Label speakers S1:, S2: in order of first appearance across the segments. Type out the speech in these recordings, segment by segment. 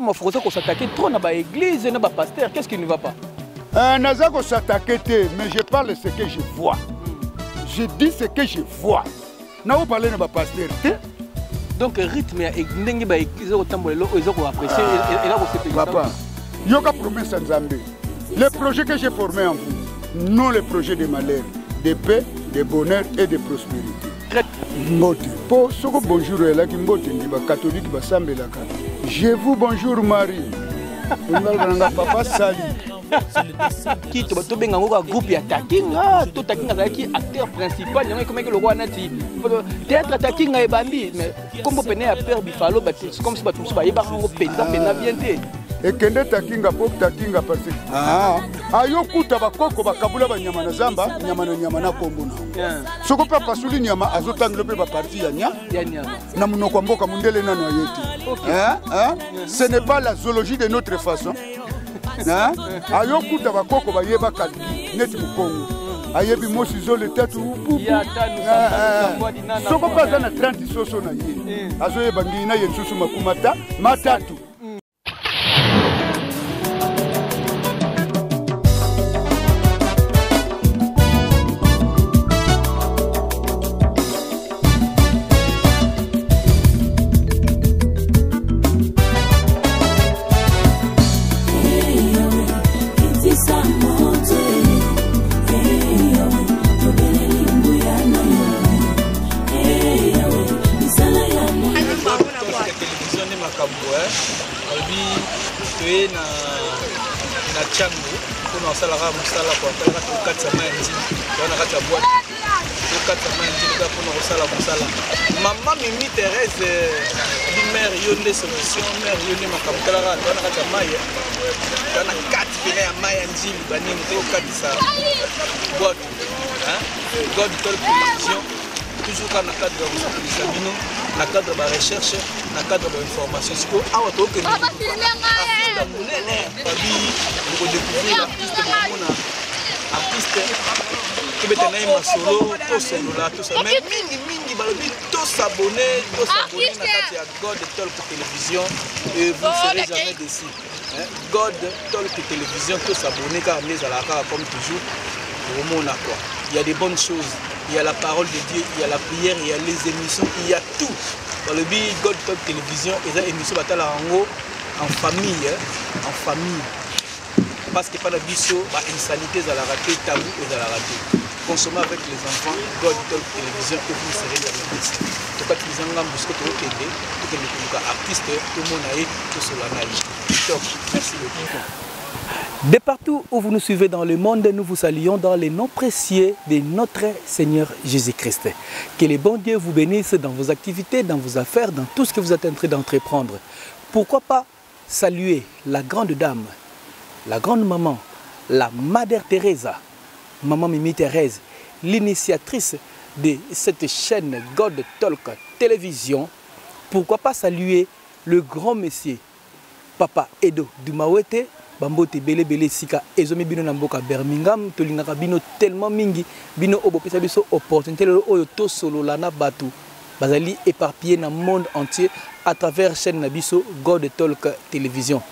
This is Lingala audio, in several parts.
S1: Mafuka oza kos'attaquer trop na baéglise na bapasteur. Qu'est ce qui ne va pas?
S2: Naza kos'attaquer te, mais je parle ce que je vois, je dis ce que je vois. Nakoparle na bapasteur te.
S1: Donc rythme ya ndenge baéglise ekotambola lelo oyo, eza koapprécier, eza kosepelisa?
S2: Papa, yoka promesse ya Nzambe: les projets que j'ai formés en vous, non les projets de malheur, de paix, de bonheur et de prospérité. Mbote, mpo soko bonjour eyalaki mbote nde bakatolike basambelaka je vous bonjour Marie. Ongaloba nanga papa sali.
S1: Ki tobenga yango kaka groupe ya Takinga to Takinga azalaki acteur principal, yango ekomaki lokola nati théâtre Takinga ebandi, mais kombo pene ya père Bifalo, comme si bato mosusu bayebaka yango mpenza mpenza bien te.
S2: Ekende Takinga mpo Takinga parce ayokuta bakoko bakabula banyama na zamba, nyama na nyama na kombo na soko mpe apasuli nyama, azotangela mpe baparti ya nya
S1: ya nyama.
S2: Na monoko ya mboka, mondele nano aye te. Ce n'est pas la zoologie de notre façon. Ayokuta bakoko bayeba calcul neti mokongo ayebi mosi zole tatu pupu. Soko mpe aza na 30 soso na ye, azoyeba ngi na ye nsusu makuma ta matatu.
S3: Télévision nde makambo. Alobi toye na Tshangu mpona kosalaka mosala koatalaka, tokatisa mai ya Ndjili, toza na kati ya bwate, tokatisa mai ya Ndjili kaka mpona kosala mosala. Mama Mimi Thérèse bi mare, yo nde solution, mare, yo nde makambo. Talaka, toza na kati ya mai, toza na kati pene ya mai ya Ndjili, banini, tokatisa bwate. God Talk Télévision, toujours kaka na cadre ya kosepelisa bino, na cadre ya barecherche, na cadre ya bainformation. Sikoyo awa tokokende artiste monene, babi bokodécouvrir artiste, bokomona artiste, tobeta na ye masolo, tosolola, tosa. Mais mingi mingi balobi tos'abonner, tos'abonner na kati ya God Talk Télévision et vous ne serez jamais déçus. God Talk Télévision, tos'abonner kaka nde ezalaka kaka comme toujours, okomona quoi. Il y a des bonnes choses, il y a la parole de Dieu, il y a la prière, il y a les émissions, il y a tout. Balobi God Talk Télévision eza émission batalaka yango en famille, en famille, parce que mpana biso bainsanité ezalaka te, tabou ezalaka te. Consommer avec les enfants God Talk Télévision et vous ne serez jamais déçus. Tokatiliza ngambu, siko tokokende, tokende koluka artiste, tomona ye, tosola na ye. Top, merci beaucoup.
S1: De partout où vous nous suivez dans le monde, nous vous saluons dans les noms précieux de notre Seigneur Jésus-Christ. Que le bon Dieu vous bénisse dans vos activités, dans vos affaires, dans tout ce que vous êtes en train d'entreprendre. Pourquoi pas saluer la grande dame, la grande maman, la Mother Teresa, Maman Mimi Thérèse, l'initiatrice de cette chaîne God Talk Télévision. Pourquoi pas saluer le grand monsieur, Papa Edo Dumawete, bambote bele bele sika ezomi bino na mboka Birmingham. Tolingaka bino tellement mingi, bino oyo bopesa biso opportunité lelo oyo tosolola na bato bazali éparpillé na monde entier à travers chaîne na biso God Talk Télévision,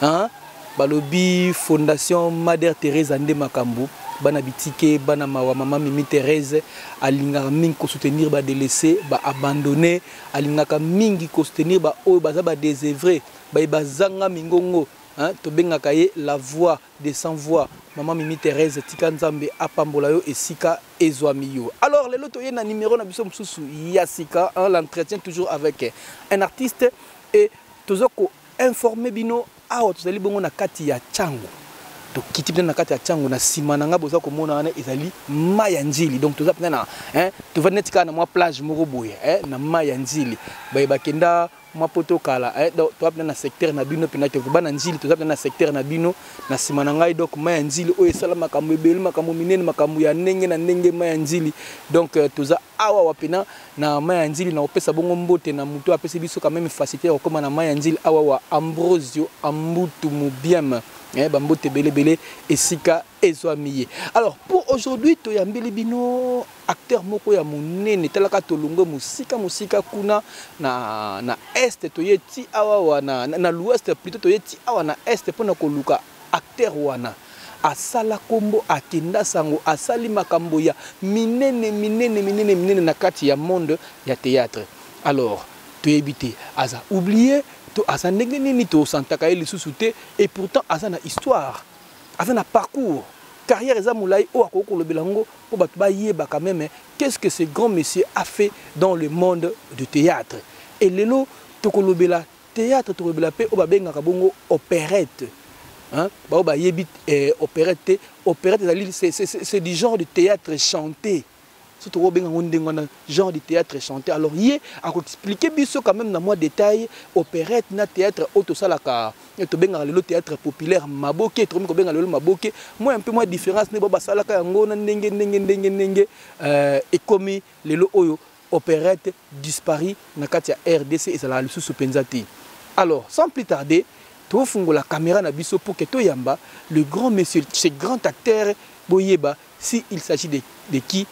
S1: hein? Balobi fondation Mother Teresa nde makambo, bana bitike, bana mawa. Mama Mimi Thérèse alingaka mingi kosoutenir badélaissé, baabandonné, alingaka mingi kosoutenir baoyo baza badésœuvré, baye bazanga mingongo, hein? Tobengaka ye la voix des sans voix. Mama Mimi Thérèse, tika Nzambe apambola yo esika ezwami yo. Alors lelo toye na numéro na biso mosusu ya sika, hein, l'entretien toujours avec un artiste et toza ko informer bino. Awa tozali bongo na kati ya Tshangu, tokiti mpenza na kati ya Tshangu. Na nsima na nga boza komona wana ezali mai ya Ndjili. Donc toza mpenza na, hein, tovandi neti kaka na mwa plage moko boye, hein, na mai ya Ndjili. Baye bakenda mwa poto kala, eh, donc toza mpenza na secteur na bino mpenza te, bana Ndjili, toza mpenza na secteur na bino. Na nsima na ngai donc mai ya Ndjili oyo esala makambo ebele, makambo minene, makambo ya ndenge na ndenge, mai ya Ndjili. Donc toza awa wa pena na mai ya Ndjili. Na kopesa bongo mbote na moto apesi biso quand même facilité ya kokóma na mai ya Ndjili awa wa, Ambrosio Ambutu Mubieme. Eh, bambote ebele ebele esika ezwami ye. Alors pour aujourd'hui toyambeli bino acteur moko ya monene, talaka tolongwe mosika mosika kuna na est, toye ti awa wa na l'ouest plutôt, toye ti awa na est mpona koluka acteur wana. Asala kombo, akenda sango, asali makambo ya minene minene minene minene na kati ya monde ya théâtre. Alors toyebi te aza oublié to aza ndenge nini, tosantaka ye lisusu te, et pourtant aza na histoire, aza na parcours, carrière eza molai oyo akoki kolobela yango mpo bato bayeba quand même qu'est-ce que ce grand monsieur a fait dans le monde du théâtre. Et lelo tokolobela théâtre, tokolobela mpe oyo babengaka bongo opérette. Hein? Bao bayebi, opérette te, opérette ezali, c'est du genre de théâtre chanté. Surtout obenga ngo ndenge wana, genre de théâtre chanté. Alors ye akoexpliquer biso quand même na mwa détail opérette na théâtre oyo tosalaka, tobengaka lelo théâtre populaire maboke, tokomi kobenga lelo maboke, moi un peu moins différence ne bo basalaka yango na ndenge ndenge ndenge ndenge, ekomi lelo oyo opérette disparu na kati ya RDC, ezalaka lisusu mpenza te. Alors sans plus tarder, tofungola caméra na biso pour que toyamba le grand monsieur, ce grand acteur, boyeba si il s'agit de qui.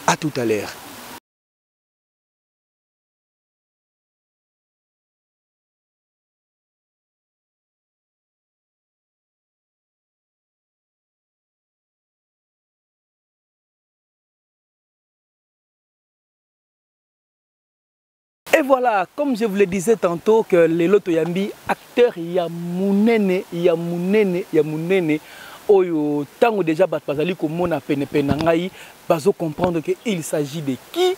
S1: À tout à l'heure. Et voilà, comme je vous le disais tantôt, que lelo toyambi acteur ya munene, ya munene, ya munene, oyo tango déjà bato bazali komona pene pene na ngai, bazo comprendre que il s'agit de qui.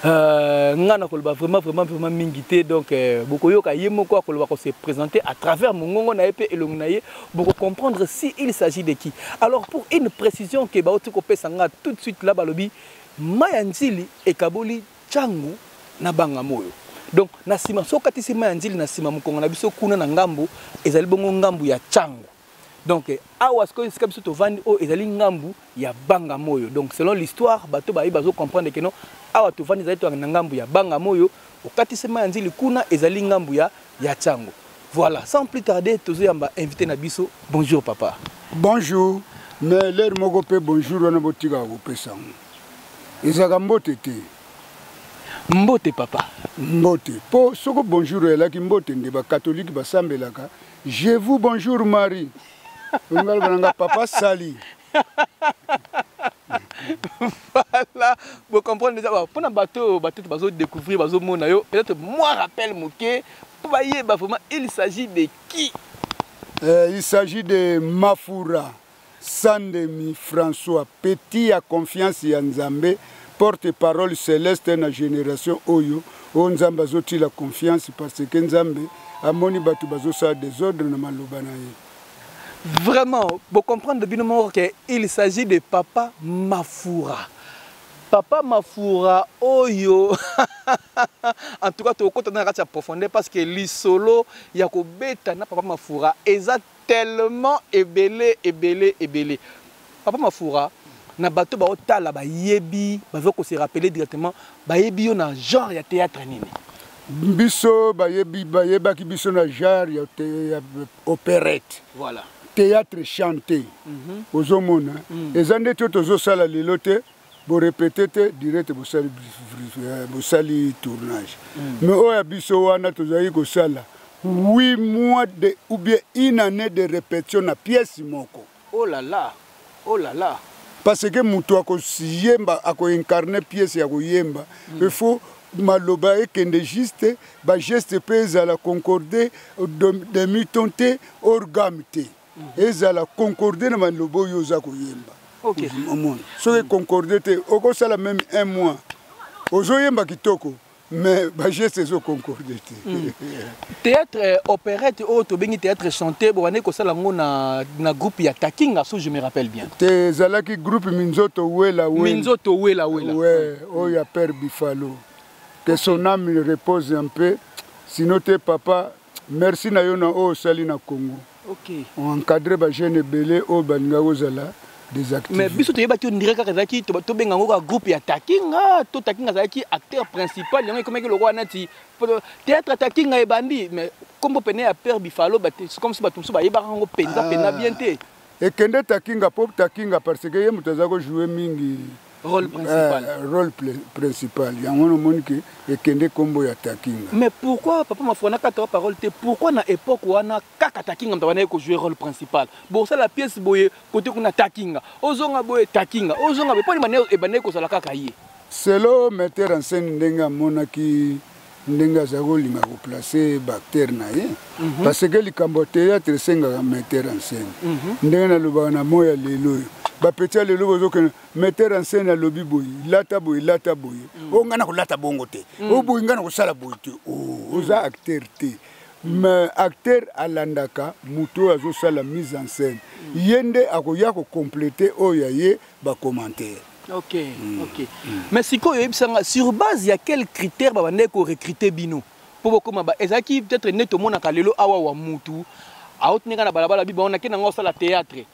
S1: Nga na koloba vraiment, vraiment, vraiment mingi te. Donc, bokoyoka ye moko akoloba ko se présenter à travers mongongo na ye pe elongi na ye, boko comprendre si il s'agit de qui. Alors pour une précision que bauti kopesa nga tout de suite là, balobi maya nzili ekaboli Tshangu na banga moyo. Donc na sima soki katisi maya nzili na sima mokongo na biso kuna na ngambu ezali bongo ngambu ya Tshangu. Donc awa sikoyo esika biso tovandi oyo ezali ngambu ya banga moyo. Donc selon l'histoire bato bayi bazo comprendre que non, awa tovandi ezali to na ngambu ya banga moyo, okatisi maya nzili kuna ezali ngambu ya Tshangu. Voilà, sans plus tarder tozoyamba invité na biso. Bonjour papa.
S2: Bonjour. Mais l'air moko pe bonjour wana botika kopesa ngo. Ezalaka mbote te.
S1: Mbote papa.
S2: Mbote. Po soko bonjour elaki mbote nde ba catholique basambelaka. Je vous bonjour Marie. Ngalo bananga papa sali.
S1: Voilà, vous comprenez déjà. Pour na bateau, bateau bazo découvrir bazo mona yo. Peut-être moi rappel moké. Pour baye ba vraiment il s'agit de qui?
S2: Il s'agit de Mafoura Sandemi François, petit à confiance ya Nzambe, porte-parole céleste na génération oyo, oyo Nzambe azoti la confiance parce que Nzambe amoni bato bazosala désordre na maloba na ye.
S1: Vraiment, pour comprendre bien que il s'agit de Papa Mafoura. Papa Mafoura oyo. En tout cas, tu as na kati ya profondeur parce que lisolo ya kobeta na Papa Mafoura eza tellement ebele ebele ebele. Papa Mafoura na bato ba otala ba yebi, ba veut se rappeler directement ba yebi yo na genre ya théâtre nini.
S2: Biso ba yebi, ba yebaki biso na genre ya opérette.
S1: Voilà.
S2: Théâtre chanté. Ozomona. Eza nde to tozosala lelo te, bo répéter te direct bosali tournage. Mais oyo ya biso wana tozali kosala 8 mois de, ou bien une année de répétition na pièce moko.
S1: Oh là là, oh là là.
S2: Parce que mutu akoyemba, akoincarner pièce ya koyemba, il faut maloba ekende juste, ba geste pe ezala concordé, demi-ton te, orgame te. Ezala concordé na maloba oyo oza koyemba. Omona. Soki concordé te, okosala même un mois. Ozoyemba kitoko, mais ba geste ezo concordé te.
S1: Théâtre opérette oyo tobengi théâtre chanté, bo wane kosala ngo na groupe ya Takinga, si je me rappelle bien.
S2: Te ezalaki groupe Minzoto Wela Wela.
S1: Minzoto Wela Wela.
S2: Ouais, oyo ya Père Bifalo. Que son âme repose un peu. Sinon te papa, merci na yo na oyo osali na Congo. On encadre ba jeune ebele oyo balinga kozala Désactivé.
S1: Mais biso toyebaki ondire kaka ezalaki tobenga yango kaka groupe ya Takinga to Takinga azalaki acteur principal, yango ekomaki lokola neti théâtre Takinga ebandi, mais kombo pene ya Père Bifalo, comme si bato mosusu bayebaka yango mpenza mpenza bien te.
S2: Ekende Takinga po Takinga, parce que ye moto aza kojouer mingi
S1: rôle principal.
S2: Rôle principal, yango nomoni ke ekende nkombo ya Takinga.
S1: Mais pourquoi, papa Mafona, kata parole te, pourquoi na époque wana kaka Takinga moto abandaki kojouer rôle principal? Bosala pièce boye, kote kuna Takinga, ozonga boye Takinga, ozonga boye, mponi ebandaki kozala kaka ye?
S2: Selo metteur en scène, ndenge amonaki, ndenge aza kolinga koplacer baacteur na ye, parce que likambo ya théâtre esengaka metteur en scène. Ndenge nalobaka na moi ya lelo oyo, bapeti ya lelo bozokende, metteur en scène alobi boye: lata boye, lata boye. O ngai na kolata bongo te, o boye ngai na kosala boye te. O oza acteur te. Mais acteur alandaka moto oyo azosala mise en scène, ye nde akoya kocompléter oyo ya ye bacommentaire.
S1: Ok, mais sikoyo oyebisanga, sur base ya quel critère babandaki korecruter bino mpo bokóma ba ezalaki peut-être nde tomonaka lelo awa wa mutu aotineka na balabala, bi bango nake nango osala théâtre,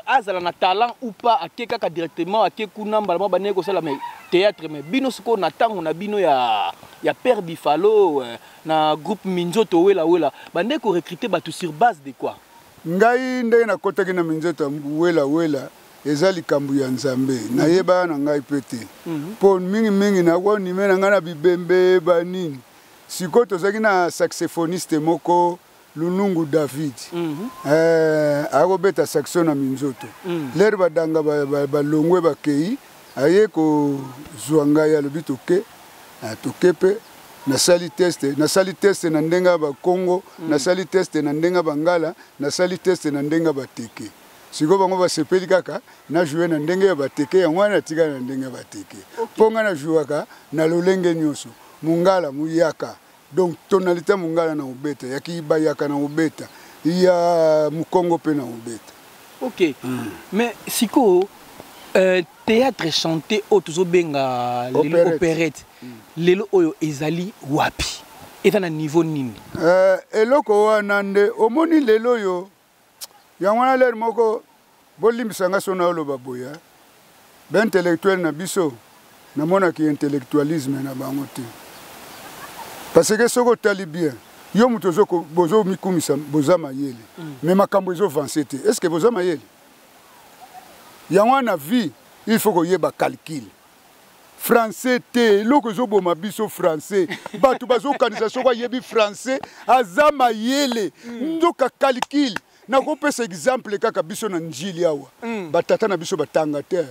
S1: azala na talent ou pas, ake kaka directement, ake kuna mbala moko bandeki kosala mais théâtre. Mais bino sikoyo, na ntango na bino ya Père Bifalo, na groupe Minzoto Wela Wela, bandeki korecruter bato sur base de quoi?
S2: Ngai, ndenge nakɔtaki na Minzoto ya Wela Wela, eza likambo ya Nzambe. Nayebaka na ngai mpe te, mpo mingimingi nakonime na ngai na bibembe banini. Sikoyo tozalaki na saxophoniste moko, Lunungu David. Akobeta saxo na Minzoto. Lere badanga balongwe, bakei, aye kozwa ngai, alobi toke. Toke mpe nasali test, nasali test na ndenge ya Bakongo, nasali test na ndenge ya Bangala, nasali test na ndenge ya Bateke. Sikoyo bango basepeli kaka najouer na ndenge ya Bateke, yango wana natikali na ndenge ya Bateke, mpo ngai najouaka na lolenge nyonso: mongala, muyaka, donc tonalité mongala na kobeta, ya kibayaka na kobeta, ya mokongo mpe na kobeta.
S1: Ok, mais sikoyo théâtre chanté oyo tozobenga lelo opérette, lelo oyo ezali wapi? Eza na niveau nini?
S2: Eloko wana nde omoni lelo oyo, yango wana lere moko bolimbisa nga so na oloba boya, baintellectuel na biso, namonaki intellectualisme na bango te, parce que soki otali bien, yo moto bozomikumisa boza mayele, mais makambo ezoavancer te. Est ce que boza mayele? Yango wana vie, il faut koyeba calcul. Français te, eloko ezoboma biso français. Bato bazokanisa soki ayebi français aza mayele. Nzoka calcul. Nakopesa exemple kaka biso na Njili awa. Batata na biso batanga te,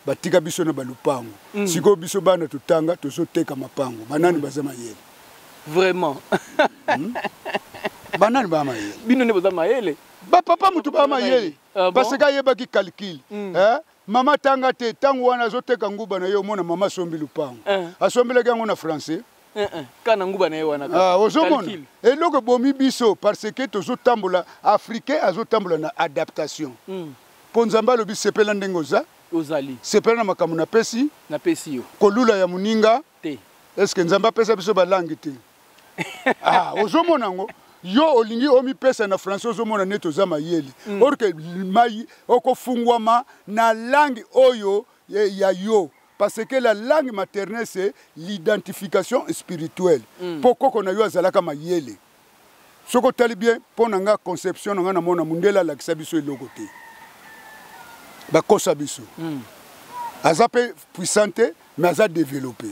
S2: batika biso na balupango. Sikoyo biso bana totanga, tozoteka mapango. Banani baza mayele?
S1: Vraiment.
S2: Banani baa mayele?
S1: Bino nde boza mayele.
S2: Bapapa motu baa mayele.
S1: Ah bon?
S2: Parce que ayebaki calcul. Eh? Mama tanga te, ntango wana azoteka nguba na ye, omona mama asombi lupango. Asombelaki yango na français?
S1: Kaka na nguba na ye wana.
S2: Ah, ozomona eloko ebomi biso, parce que tozotambola, africain azotambola na adaptation. Mpo Nzambe alobi: sepela ndenge oza.
S1: Ozali.
S2: Sepela na makambo napesi.
S1: Napesi yo.
S2: Kolula ya moninga
S1: te.
S2: Est-ce Nzambe apesa biso balangi te? Ah, ozomona yango, yo olingi omipesa na français, ozomona neti oza mayele, or que mai okofungwama na langue oyo ya yo, parce que la langue maternelle, c'est l'identification spirituelle. Mpo koko na yo azalaka mayele. Soki otali bien, mpo na nga, conception na nga, namona mundele alakisa biso eloko te, bakosa biso. Aza mpe puissant te, mais aza développé,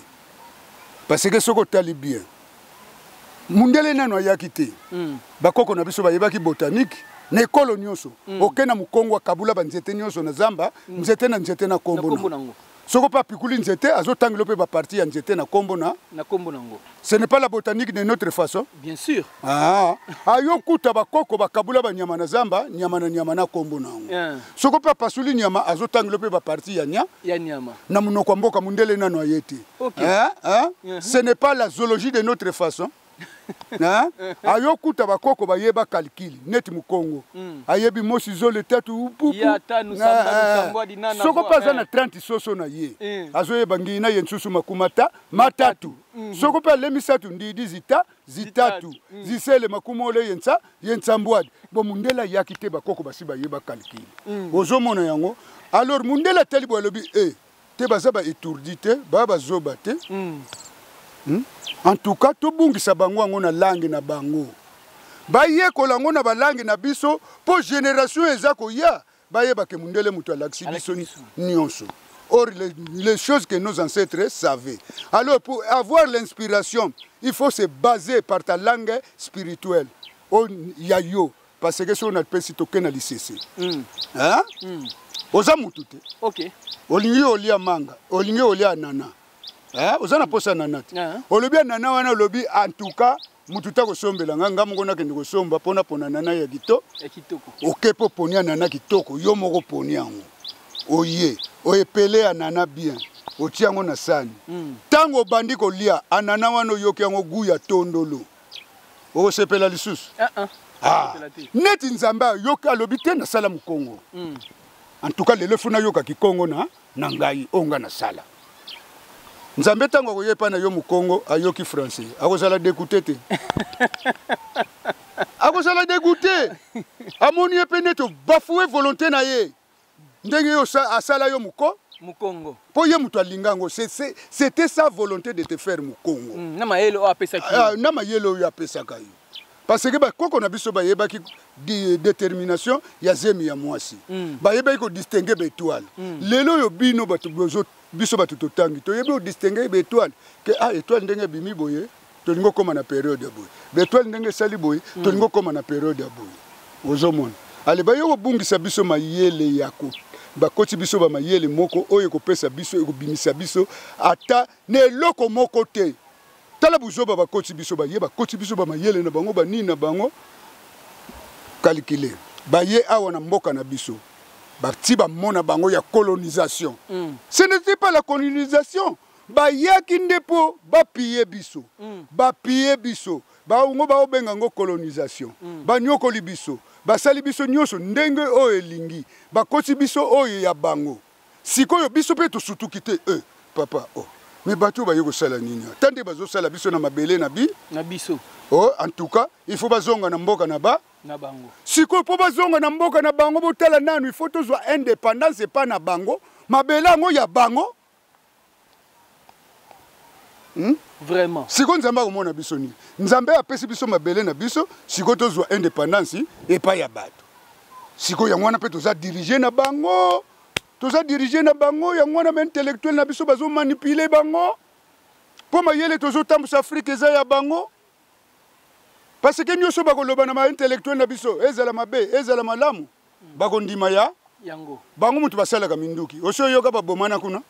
S2: parce que soki otali bien, mundele nano ayaki te. Bakoko na biso bayebaki botanique na ekolo nyonso. Oke na mokongo, akabula banzete nyonso na zamba, nzete na nzete na kombo na
S1: nango.
S2: Soko mpe apikuli nzete, azotangela mpe bapartie ya nzete na kombo na
S1: Na kombo nango.
S2: Ce n'est pas la botanique de notre façon?
S1: Bien sûr.
S2: Ah, ayokuta bakoko bakabula banyama na zamba, nyama na nyama na kombo nango. Soko mpe apasuli nyama, azotangela mpe bapartie ya nya
S1: ya nyama.
S2: Na monoko ya mboka, mundele nano aye te.
S1: Ok.
S2: Hein? Hein?
S1: Mhm.
S2: Ce n'est pas la zoologie de notre façon? Ayokuta bakoko bayeba calcul neti mokongo. Ayebi mosi zole tatu pupu. Soko mpe aza na 30 soso na ye, azoyeba ngi na ye nsusu makumata matatu. Soko mpe ale misatu ndidi zita zitatu zisele makuma ole ye nsa ye nsambwadi. Bo mundele ayaki te, bakoko basi bayeba calcul. Ozomona yango. Alors mundele atali boye, alobi e te baza ba étourdi te, baa bazoba te. En tout cas tobungisa bango yango na langue na bango, bayekola yango na balangue na biso, mpo génération eza koya bayeba ke mundele moto alakisi biso nyonso. Or les choses que nos ancêtres savaient. Alors, pour avoir l'inspiration, il faut se baser par ta langue spirituelle oyo ya yo, parce que soki napesi toke na lisese. Hein? Oza mutu te. Olingi olia manga, olingi olia nana. Eh, oza na posa nana te. Olobi nana wana, olobi en tout cas mutu ta kosombela nga, nga moko nakende kosomba mpona pona nana ya
S3: ya kitoko.
S2: Oke mpo poni ya nana kitoko, yo moko poni yango, oye oyepele ya nana bien, otia yango na sani. Ntango obandi kolia anana wana, oyoki yango goût ya tondolo, okosepela lisusu?
S3: Ah, ah.
S2: Ah, neti Nzambe ayoki, alobi te nasala mokongo. En tout cas lelo efo nayoka kikongo na ngai oyo nga nasala. Nzambe ntango akoyepa na yo mokongo, ayoki français, akozala dégoûté te? Akozala dégoûté. Amoni ye mpe neti obafouer volonté na ye, ndenge yo asala yo moko.
S3: Mokongo.
S2: Mpo ye moto alinga yango, c'était sa volonté de te faire mokongo.
S3: Na mayele oyo apesaki.
S2: Ah, na mayele oyo apesaka yo, parce que bakoko na biso bayebaki détermination ya zemi ya mwasi. Bayebaki kodistinguer baétoile. Lelo oyo bino bato biso bato totangi, toyebi odistinguer baétoile ke ah, étoile ndenge ebimi boye, tolingi okóma na période ya boye. Baétoile ndenge esali boye, tolingi okóma na période ya boye. Ozomona, ale baye kobungisa biso mayele ya ko bakoti biso bamayele moko oyo ekopesa biso, ekobimisa biso ata na eloko moko te. Tala buzoba bakoti biso, baye bakoti biso bamayele na bango, banini na bango, calcule. Baye awa na mboka na biso, bati bamona bango ya colonisation. Ce n'était pas la colonisation, bayaki nde mpo bapiller biso. Bapiller biso, bango baobenga yango colonisation. Banyokoli biso, basali biso nyonso ndenge oyo elingi, bakoti biso oyo ya bango. Sikoyo biso mpe tosutuki te e papa oh. Me bato oyo baye kosala nini? Ata nde bazosala biso na mabele na bi
S3: na biso.
S2: Oh, en tout cas il faut bazonga na mboka na ba
S3: na bango.
S2: Sikoyo mpo bazonga na mboka na bango, botala nanu, il faut tozwa indépendance epa na bango, mabele yango ya bango.
S3: Vraiment.
S2: Sikoyo Nzambe akomona biso nini? Nzambe apesi biso mabele na biso, sikoyo tozwa indépendance epai ya bato. Sikoyo yango wana mpe toza dirigé na bango, toza dirigé na bango. Yango wana baintellectuel na biso bazomanipuler bango, mpo mayele tozotambusa Afrique eza ya bango, parce que nyonso bakoloba na baintellectuel na biso, ezala mabe, ezala malamu, bakondima ya
S3: yango.
S2: Bango moto basalaka minduki. Osi oyoka babomana kuna?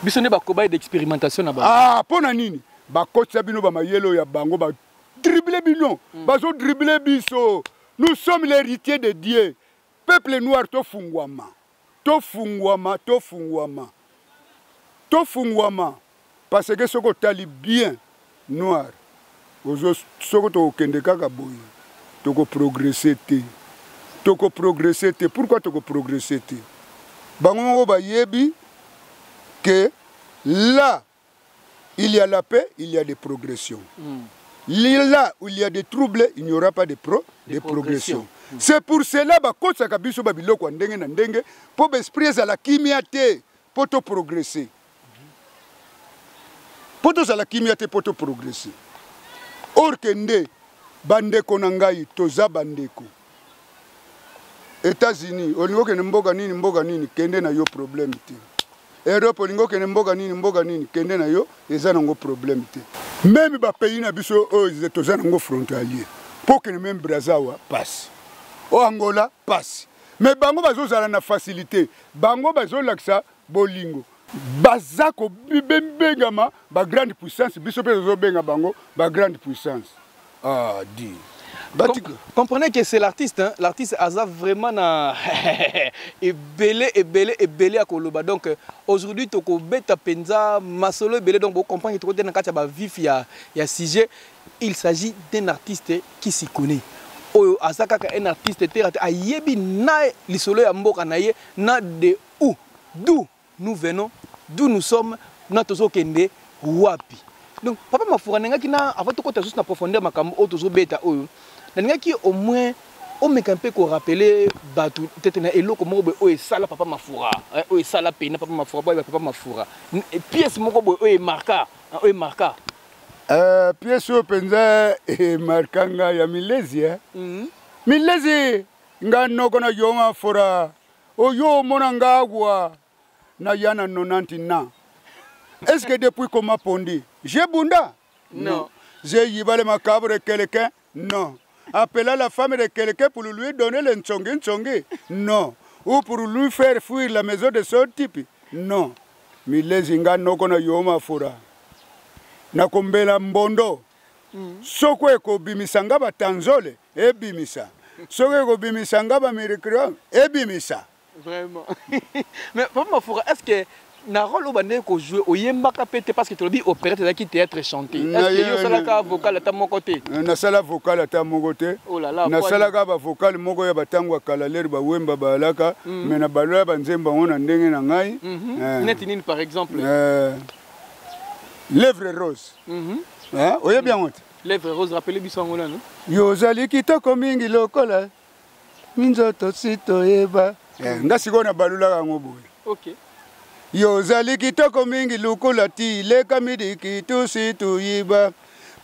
S3: Biso nde bacobaye d'expérimentation na bango.
S2: Ah, mpo na nini bakotisa bino bamayele oyo ya bango, badribler bino? Bazodribler biso. Nous sommes l'héritier de Dieu, peuple noir. Tofungwama, tofungwama, tofungwama, tofungwama, parce que soki otali bien, noir ozo, soki tokokende kaka boye, tokoprogresser te, tokoprogresser te. Pourquoi tokoprogresser te? Bango moko bayebi que là il y a la paix, il y a des progressions. Là où il y a des troubles, il n'y aura pas de progression. C'est pour cela bakosaka biso babiloko ya ndenge na ndenge mpo baesprit ezala kimia te mpo toprogresser, mpo tozala kimia te mpo toprogresser. Or ke nde bandeko na ngai, toza bandeko. États-Unis olingi okende mboka nini, mboka nini, kende na yo, problème te. Europe olingi okende mboka nini, mboka nini, kende na yo, eza nango problème te. Même bapays na biso oyo toza nango frontalier, mpo okende même Braza awa pasi, o Angola pasi, mais bango bazozala na facilité. Bango bazolakisa bolingo, baza kobengama bagrande puissance. Biso mpe tozobenga bango bagrande puissance. Ah, di. Batika.
S1: Comprenez que c'est l'artiste, hein? L'artiste aza vraiment na ebele ebele ebele ya koloba. Donc aujourd'hui tokobeta penza masolo ebele, donc vous comprenez que tokotena kati ya ba vif ya sujet. Il s'agit d'un artiste qui s'y connaît. Oyo aza kaka un artiste te ayebi na lisolo ya mboka na ye, na de où, d'où nous venons, d'où nous sommes, na tozokende wapi. Donc papa Mafura nengaki na avant tokota juste na profondeur makambo oyo tozobeta oyo, nalingaki au moins omeka mpe korappeler bato peut-être na eloko moko boye oyo esala papa Mafura, hein, oyo esala pena papa Mafura, boyeba papa Mafura. Pièce moko boye oyo emarka, hein, oyo emarka.
S2: Pièce oyo mpenza emarka nga ya Milezi, hein. Milezi nga noko na yo Mafura, oyo omona nga agwa na ya na 90 ans. Est-ce que depuis qu'on m'a pondu, j'ai bunda?
S1: Non.
S2: Non. J'ai yibale macabre de quelqu'un? Non. Appeler la femme de quelqu'un pour lui donner le ntsongi ntsongi? Non. Ou pour lui faire fuir la maison de son type? Non. Milezi nga noko na yo Mafura. Nakombela mbondo. Soko ekobimisa nga batanzole, ebimisa. Soko ekobimisa nga ba mirikrio, ebimisa.
S1: Vraiment. Mais Papa Mafura, est-ce que na rôle oyo bandeki kojouer oyembaka pe te, parce que tolobi opérette ezalaki théâtre chanté? Est-ce que yo osalaka vocal ata moko te?
S2: Nasala vocal ata moko te.
S1: Oh là là,
S2: nasalaka ba vocal moko ya batango ya kala leri bawemba balaka, mais na baloya banzembo yango na ndenge na ngai.
S1: Neti nini par exemple?
S2: Lèvre rose. Hein? Oyebi yango te?
S1: Lèvre rose, rappelez biso yango nanu.
S2: Yo ozali kitoko mingi lokola minzoto si toyeba. Nga sikoyo na balulaka yango boye. Yo ozali kitoko mingi lokola ti leka midiki tusi toyiba.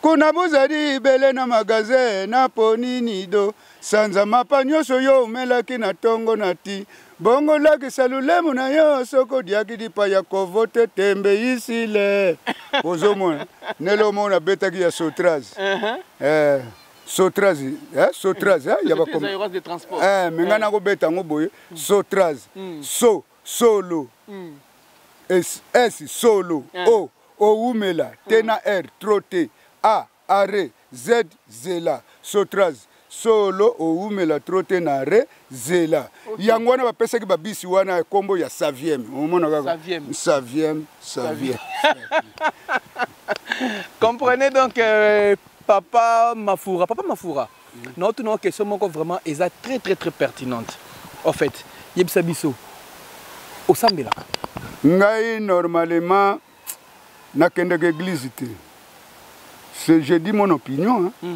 S2: Kuna bozali ebele na magasin na poni nido. Sanza mapa nyonso yo omelaki na tongo na ti. Bongo lakisa lolemo na yo soko diaki lipa ya kovo te tembe isile. Ozomona nelo omona betaki ya Sotraz. Sotraz, Sotraz, ya ba
S1: Sotraz, aéroport de transport.
S2: Mais nga nakobeta yango boye, Sotraz. So, solo. S, S, solo. O, oumela. T na R, trop T. A, arrêt. Z, zela. Sotraz. Solo, oumela, trop T na R, zela. Yango wana bapesaki babisi wana ya kombo ya Saviem. Omona kaka.
S1: Saviem.
S2: Saviem, Saviem.
S1: Comprenez donc Papa Mafura. Papa Mafura. Notre une question moko vraiment est très très très pertinente. En fait, yebisa biso osambelaka.
S2: Ngai normalement nakendeke église te. C'est, je dis mon opinion, hein.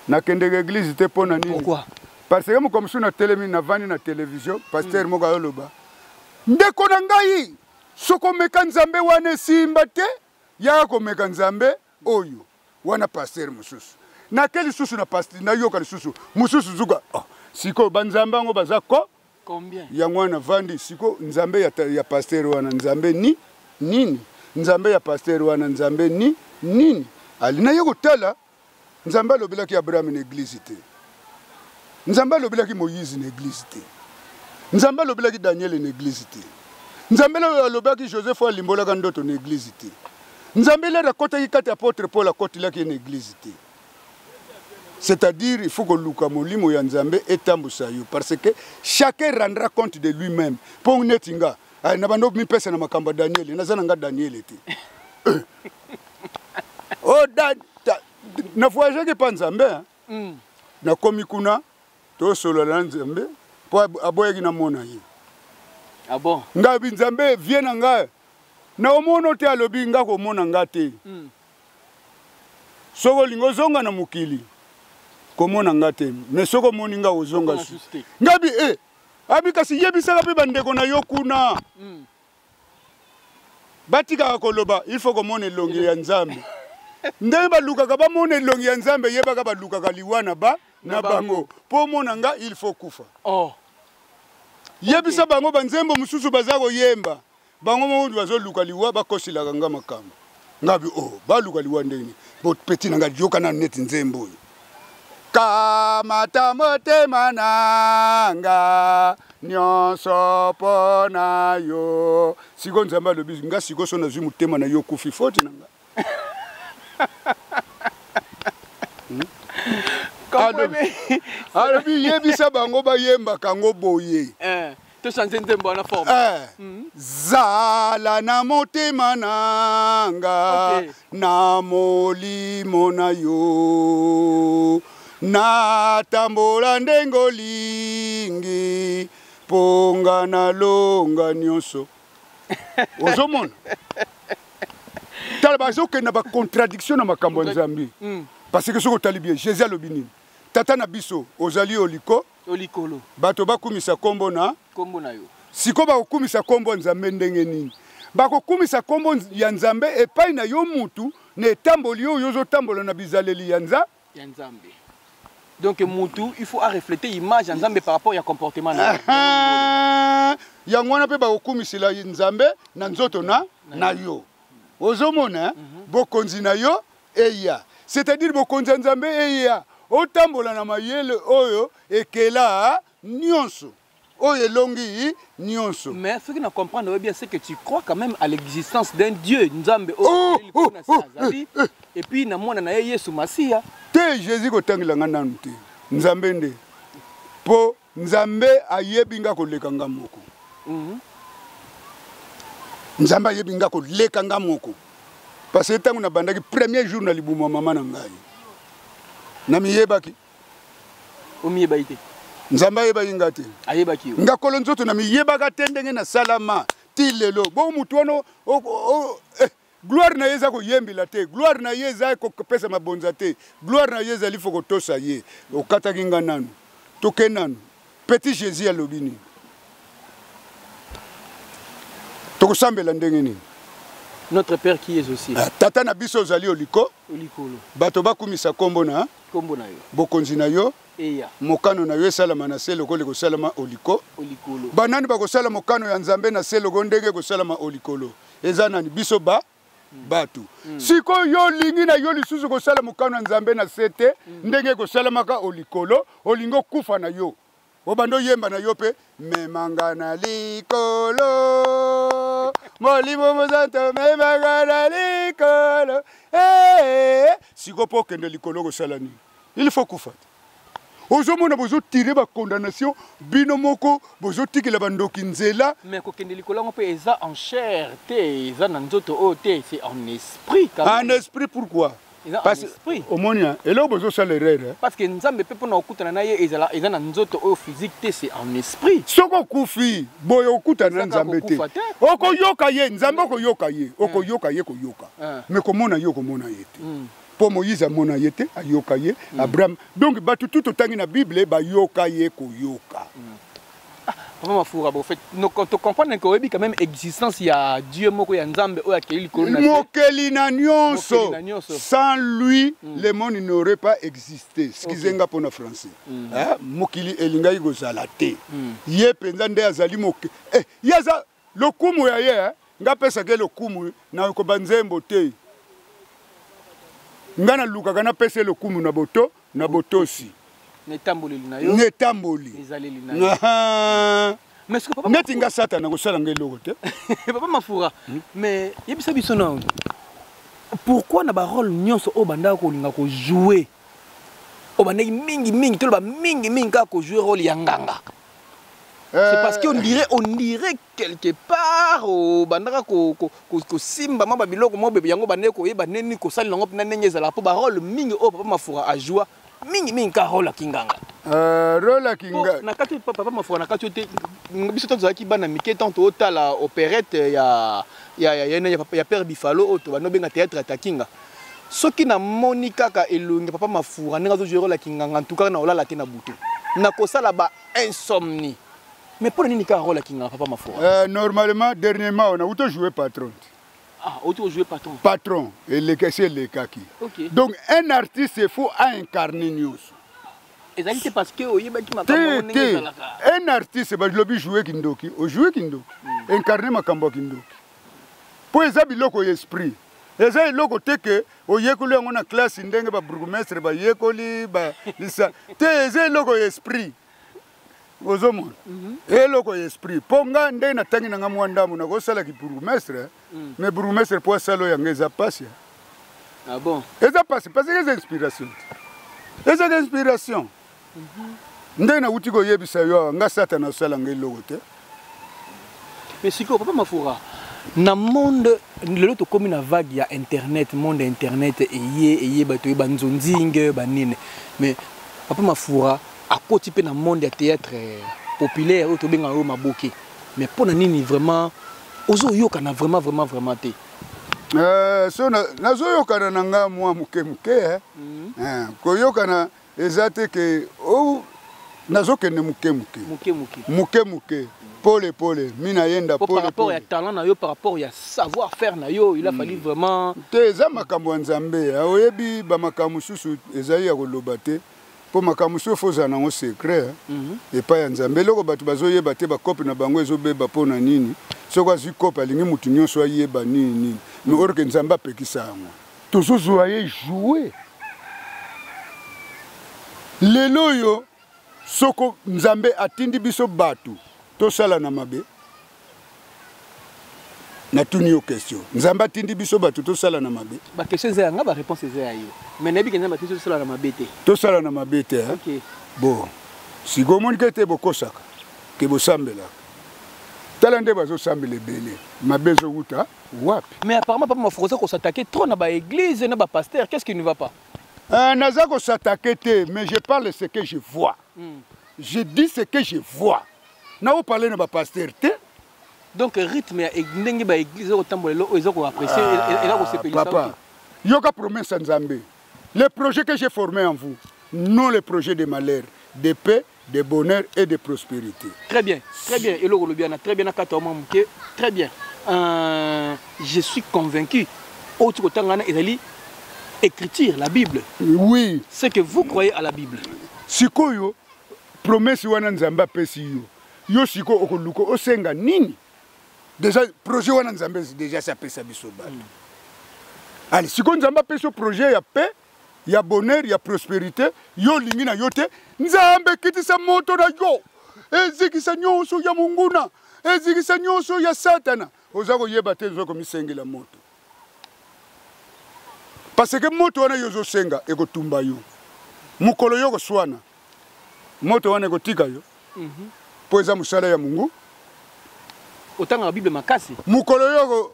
S2: Nakendeke église te pona nini?
S1: Pourquoi?
S2: Parce que comme si na télé na vandi na télévision, pasteur moko ayoloba. Ndeko na ngai soko meka nzambe wana simba te, ya komeka nzambe oyo. Wana pasteur mosusu. Na quel lisusu na pasteur na yoka lisusu mosusu zuka. Oh, siko ba nzambe yango baza ko
S1: combien?
S2: Yango wana vandi siko nzambe ya pasteur wana nzambe ni nini? Nzambe ya pasteur wana nzambe ni nini? Ali na ye kotala nzambe alobelaki Abraham na église te. Nzambe alobelaki Moïse na église te. Nzambe alobelaki Daniel na église te. Nzambe alobelaki Joseph alimbolaka ndoto na église te. Nzambe lera akotaki kati apôtre Paul akotilaki na église te. C'est-à-dire il faut que luka molimo ya Nzambe etambusa yo parce que chacun rendra compte de lui-même. Po neti nga, ay, na bando mipesa na makambo ya Daniel, naza na nga Daniel te. Oh, da, da, na voyagé ke pa Nzambe, hein. Na komi kuna to solola na Nzambe po aboyaki na mona ye.
S1: Ah bon?
S2: Nga bi Nzambe vie na nga. Na omono te alobi nga komona nga te. Soko olingi ozonga na mokili komona nga te, mais soko omoni nga ozonga
S1: Ozonga
S2: su.
S1: susu te.
S2: Nga bi, abi kasi yebisaka mpe bandeko na yo kuna. Batikaka koloba, il faut komona elongi ya Nzambe. Ndenge balukaka bamona elongi ya Nzambe, yebaka balukaka liwa na ba, na
S1: Na
S2: bango.
S1: bango.
S2: Po omona nga, il faut kufa.
S1: Oh.
S2: Yebisa bango banzembo mosusu baza koyemba. Bango moko bazoluka liwa, bakosilaka nga makambo. Nga bi, oh, baluka liwa ndenge nini? Bo petit na nga, yoka na neti nzembo oyo. Kamata motema na nga, nyonso mpo na yo. Siko Nzambe alobi, nga siko so nazwi motema na yo kufi, foti na nga. Alobi yebisa bango bayembaka yango boye.
S1: Eh, tochange nzembo wana forme.
S2: Eh, Zala na motema nanga na molimo na yo, natambola ndenge olingi, mpo nga nalonga nyonso. Ozomona, tala, bazokende na bacontradiction na makambo ya Nzambe. Parce que soki otali bien, Jésus alobi nini? Tata na biso ozali oliko
S1: olikolo,
S2: bato bakumisa nkombo na
S1: nkombo na yo.
S2: Sikoyo bakokumisa nkombo ya Nzambe ndenge nini? Bakokumisa nkombo ya Nzambe epai na yo mutu na etamboli oyo ozotambola na bizaleli ya
S1: ya Nzambe. Donc mutu, il faut refléter image ya Nzambe par rapport ya comportement na
S2: ye. Yango wana mpe bakokumisela Nzambe na nzoto na yo. Ozomona, bokonzi na yo eya, c'est-à-dire bokonzi ya Nzambe eya, otambola na mayele oyo ekela nyonso, oyo elongi nyonso.
S1: Mais ce qui na comprendre bien, c'est que tu crois quand même à l'existence d'un Dieu, Nzambe oyo azali, et puis na mwana na ye Yesu Masiya.
S2: Te, Jésus kotangela nga nanu te. Nzambe nde, mpo Nzambe ayebi nga koleka nga moko. Nzambe ayebi nga koleka nga moko, parce que ntango nabandaki premier jour na libumu ya mama na ngai, namiyebaki.
S1: Omiyebaki te?
S2: Nzambe ayebaki nga te.
S1: Ayebaki yo.
S2: Nga kolo nzoto namiyebaka te ndenge nasalama ti lelo. Bo mutu wana, gloire na ye eza koyembela te, gloire na ye eza kopesa mabonza te, gloire na ye ezali fo kotosa ye. Okataki nga nanu, toke nanu. Petit Jésus alobi nini? Tokosambela ndenge nini?
S1: Notre Père qui es aussi.
S2: Ah, tata na biso ozali oliko
S1: olikolo,
S2: bato bakumisa nkombo na
S1: nkombo na yo,
S2: bokonzi na yo
S1: eya,
S2: mokano na yo esalama na se lokola ekosalama oliko
S1: olikolo.
S2: Banani bakosala mokano ya Nzambe na se loko ndenge ekosalama olikolo? Eza nani? Biso ba bato. Sikoyo yo olingi na yo lisusu kosala mokano ya Nzambe na se te ndenge ekosalamaka olikolo, olingi okufa na yo, obanda oyemba na yo mpe memanga na likolo, Molimo Mosanto memanga na likolo. Eh, sikoyo mpo okende likolo kosala nini? Il faut kufa te. Ozomona, bozotire bacondamnation bino moko, bozotikela bandoki nzela.
S1: Mais kokende likolo yango mpe eza en chair te, eza na nzoto oyo te, c'est en esprit quand
S2: même. En esprit, pourquoi?
S1: Eza en
S2: Parce
S1: esprit.
S2: Omoni, hein, eloko bozosala erreur, hein.
S1: Parce que Nzambe mpe mpona kokutana na ye ezala eza na nzoto oyo physique te, c'est en esprit.
S2: Soki okufi boye, okutana na
S1: Eza kaka
S2: Nzambe te.
S1: kokufa te.
S2: Okoyoka ye Nzambe, okoyoka ye, okoyoka ye koyoka, mais komona ye, okomona ye te. Mpo Moïse amona ye te, ayoka ye. Abraham, donc bato tu totangi na Bible bayoka ye koyoka.
S1: Papa Mafura, bon, en fait, to comprendre que oyebi quand même existence ya Dieu moko, ya Nzambe oyo akeli likolo na se.
S2: Mokeli na nyonso.
S1: Mokeli na nyonso.
S2: Sans lui, le monde n'aurait pas existé. Excusez nga mpona français. Ah, mokili elingaki kozala te. Ye mpenza nde azali ye aza lokumu ya ye, eh? Nga apesaka ye lokumu na koba nzembo te. Nga nalukaka napesa ye lokumu na boto na botosi.
S1: Na etamboleli na yo.
S2: Na etamboli.
S1: Ezaleli na yo.
S2: Aha.
S1: Mais est-ce que papa
S2: neti nga Satana kosala nga eloko te.
S1: Papa Mafura, mais yebisa biso na pourquoi na barole nyonso oyo bandaka kolinga kojouer, oyo bandaki mingi mingi, toloba mingi mingi kaka kojouer rôle ya nganga? C'est parce qu'on dirait, on dirait quelque part obandaka kosimba mwa babiloko mwa bebe yango, bandeki koyeba nini kosalela yango mpena ndenge ezalaka, mpo barole mingi oyo papa Mafura ajoua mingi mingi ka role ya kinganga.
S2: Role ya kinga
S1: Na kati oyo, papa Mafura, na kati oyo te, biso to tozalaki bana mike, ntango tootala opérette ya Père Bifalo oyo tobandi obenga théâtre ya Takinga, soki namoni kaka elongi ya papa Mafura ndenge azojouer role ya kinganga, ntukaka na olala te na butu, nakosala ba insomnie. Mais mpo na nini kaka role ya kinganga, papa Mafura?
S2: Normalement, dernièrement on a auto joué patron.
S1: Ah, auti kojouer patron.
S2: Patron eleka, esi elekaki. Donc un artiste, il faut aincarner nyonso.
S1: Ezali te parce que oyebaki makambo
S2: te
S1: yango ndenge
S2: te
S1: ezalaka?
S2: Un artiste, balobi joue kindoki, ojoue kindoki, incarne makambo ya kindoki, mpo eza biloko ya esprit, eza eloko te ke oyekoli yango na classe ndenge babourgmestre bayekoli balisa te. Eza eloko ya esprit, ozomona, eloko ya esprit. Mpo nga ndenge natangi na nga mwa ndambo, nakosalaki bourgmestre, mais bourgmestre mpo asala oyo yanga eza pasi.
S1: Ah bon?
S2: Eza pasi parce que eza inspiration te. Ezaka inspiration. Ndenge nauti koyebisa yo awa, nga Satana osala nga eloko te.
S1: Mais sikoyo papa Mafura, na monde lelo tokomi na vague ya internet, monde ya internet eye eye bato ye banzonzinge banini, mais papa Mafura akoti mpe na monde ya théâtre populaire oyo tobengaka oyo maboke, mais mpo na nini vraiment ozoyokana vraiment vraiment vraiment te?
S2: So nazoyokana na nga mwa moke moke, eh. Koyokana eza te ke oh, nazokende moke moke.
S1: Moke moke.
S2: Moke moke. Pole pole, mina yenda
S1: Po
S2: pole
S1: par rapport
S2: pole.
S1: ya talent na yo, par rapport ya savoir faire na yo, il a fallu vraiment
S2: Te, eza makambo ya Nzambe, ah, oyebi ba makambo mosusu ezali ya koloba te. Po makambo mosusu faut ozala nango secret, hein. Epai ya Nzambe. Eloko bato bazoyeba te, bakope na bango ezobeba mpo na nini. Soki azwi kope, alingi motu nyonso ayeba nini nini. Mais or ke Nzambe apekisa yango. Tozozwa ye jouer. Lelo oyo, soko Nzambe atindi biso bato tosala na mabe, natuni yo question. Nzambe atindi biso bato tosala na mabe.
S1: Ba question eza ya nga, ba réponse eza ya yo. Mais nayebi ke Nzambe atindi biso tosala na mabe te.
S2: Tosala na mabe te, hein?
S1: Okay.
S2: Bon, sikoyo omoni ke te bokosaka, ke bosambelaka. Tala nde bazosambela ebele, mabe ezowuta wapi?
S1: Mais apparemment papa Mafuro oza kosatake trop na ba église na ba pasteur, qu'est-ce qui ne va pas?
S2: Naza kosatake te, mais je parle ce que je vois. Je dis ce que je vois. Nao parler na ba pasteur te.
S1: Donc rythme ya ndenge ba église oyo lelo oyo eza ko apprécier, eza ko sepelisa
S2: Papa, yoka promesse ya Nzambe. Le projet que j'ai formé en vous, non le projet de malheur, de paix, de bonheur et de prospérité.
S1: Très bien, très bien. Eloko lobi ana très bien na kata mwa muke, très bien. Je suis convaincu. Oyo tiko tanga na ezali écriture, la Bible.
S2: Oui.
S1: C'est que vous croyez à la Bible.
S2: Sikoyo promesse wana Nzambe apesi yo. Yo sikoyo okoluka osenga nini? Déjà projet wana Nzambe déjà si apesa biso bato. Allez, sikoyo Nzambe apesi yo projet ya paix, ya bonheur, ya prospérité, yo olingi na yo te, Nzambe kitisa moto na yo. Ezikisa nyonso ya monguna, ezikisa nyonso ya Satana. Oza koyeba te, oza komisengela moto. Parce que moto wana yo ozosenga ekotumba yo. Mokolo yo koswana, moto wana ekotika yo. Po eza mosala ya Mungu.
S1: Otangaka Bible makasi.
S2: Mokolo yo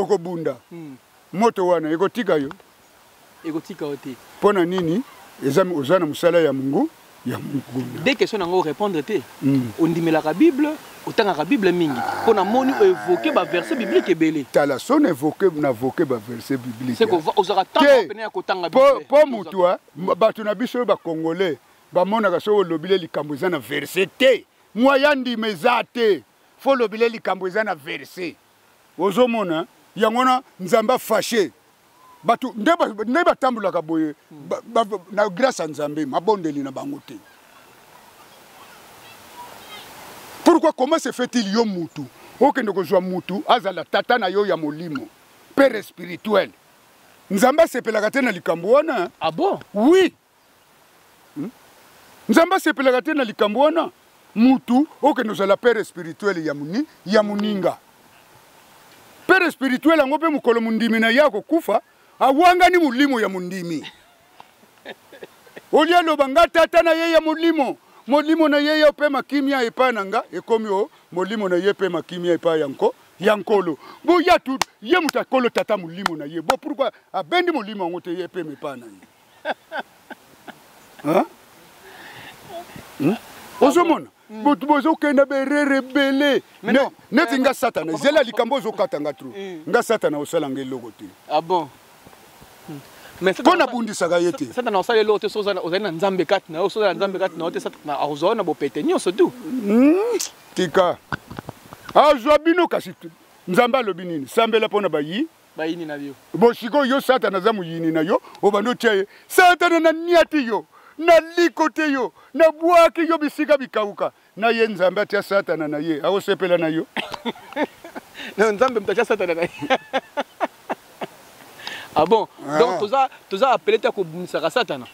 S2: okobunda. Moto wana ekotika yo.
S1: Ekotika yo te.
S2: Po na nini? Eza, oza na mosala ya Mungu, ya Mungu.
S1: Deux questions nango répondre te. Ondimelaka Bible, otangaka Bible mingi. Po na moni évoquer ba verset biblique ebele.
S2: Tala son évoquer na évoquer ba verset biblique.
S1: C'est que ozaka temps
S2: Te.
S1: pene ya kotanga
S2: Po,
S1: Bible.
S2: po mutu, hein, bato na biso ba congolais ba monaka so olobile likambo eza na verset te. Moya ndima eza te. Fo lobile likambo eza na verset. Ozomona yango na Nzambe a fâché. Bato nde batambulaka boye, na grâce ya Nzambe mabondeli na bango te. Pourquoi, comment se fait-il yo mutu okende kozwa mutu azala tata na yo ya molimo, père spirituel? Nzambe asepelaka te na likambo wana.
S1: Ah bon?
S2: Oui. Nzambe asepelaka te na likambo wana. Mutu okende kozala père spirituel ya muni, ya moninga. Père spirituel yango mpe mokolo mondimi na ye akokufa, awangani molimo ya mondimi. Olia loba nga tata na ye ya molimo, molimo na ye ya pe makimia epai na nga, ekomi o molimo na ye pe makimia epai ya nko, ya nkolo. Bo ya tu, ye moto akolo tata molimo na ye. Bo pourquoi abendi molimo yango te ye pe epai na ye? Hein? Ozomona? Boto bozokenda berere ebele.
S1: Mais non.
S2: Neti nga Satana, zela likambo ozokata nga trop. Nga Satana osala nga eloko te.
S1: Ah bon? Mais
S2: Mpo nabundisaka ye te.
S1: Satana osala eloko te, soki ozali na Nzambe kati na yo, soki ozali na Nzambe kati na yo te, Satana akozwa yo na bopete nyonso tu.
S2: Tika. Azwa bino kasi Nzambe alobi nini? Sambela mpo na bayi.
S1: Bayini na yo.
S2: Bo sikoyo yo Satana aza moyini na yo, obandi otia ye. Satana na niati yo, na likote yo, na bwaki yo bisika bikauka. Na ye Nzambe atia Satana na ye, akosepela na yo.
S1: Non, Nzambe moto atia Satana na ye. Ah bon?
S2: Ah.
S1: Donc toza appelé te kobumisaka Satana.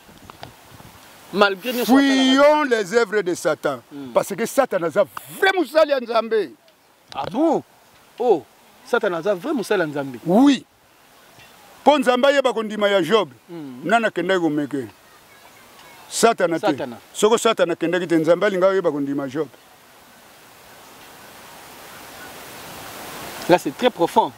S1: Malgré nyonso
S2: Fuyons les œuvres de Satan. Parce que Satan aza vrai mosali ya Nzambe.
S1: Ah bon? Oh, Satan aza vrai mosali ya Nzambe.
S2: Oui. Po Nzambe ayeba kondima ya Job. Nani akendaki komeke? Satana te. Soko Satana akendaki te, Nzambe alinga oyeba kondima Job.
S1: Là, c'est très profond.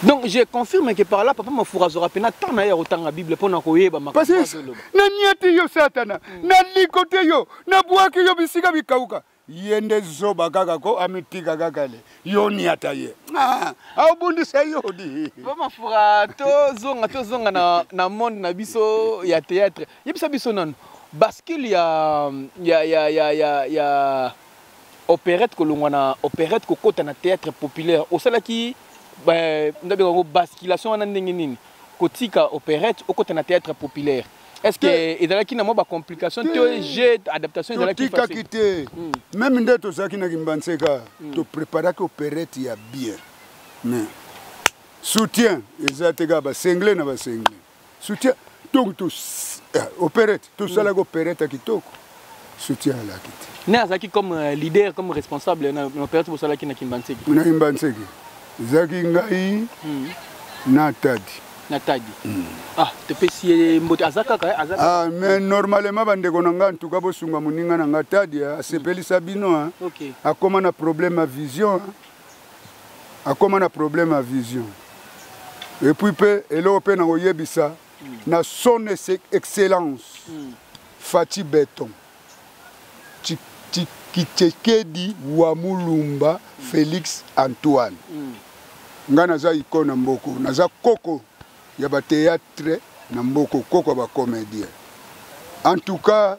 S1: Donc je confirme que par là papa Mafura azwaka mpenza temps na ye ya kotanga Bible mpo na koyeba
S2: makambo azoloba. Naniati yo Satana, nalikote yo, nabwaki yo bisika bikauka. Ye nde zoba kaka ko amitika kaka le yo niata ye. Ah, aobundisa yo di.
S1: Papa Mafura, tozonga tozonga na, na monde na biso ya théâtre. Yebisa biso nanu bascule ya ya ya ya ya, ya opérette, kolongwa na opérette kokota na théâtre populaire, osalaki ndabenga yango basculation wana ndenge nini? Kotika opérette okota na théâtre populaire, est-ce que ezalaki na mwa bacomplication to jeu adaptation
S2: ezalaki facile? Te, même nde tozalaki na Kimbanseka, topréparaki opérette ya bien, mais soutien eza te, kaka basengle na basengle soutien. Donc to opérette, tosalaki opérette ya kitoko, soutien alaki te.
S1: Ne azalaki comme leader, comme responsable na opérette bosalaki na Kimbanseke?
S2: Na Kimbanseke ezalaki ngai na Tadi.
S1: Na Tadi. Ah, topesi ye mbote, aza kaka aza.
S2: Ah, mais normalement bandeko na ngai, en tout cas bosunga moninga na ngai Tadi, asepelisa bino. Akóma na problème ya vision, akóma na problème ya vision. Et puis mpe eloko mpe na koyebisa na Son Excellence Fatshi Béton Tshisekedi wa Mulumba Félix Antoine, ngai naza icône na mboko, naza koko ya bathéâtre na mboko, koko ya bacomédien. En tout cas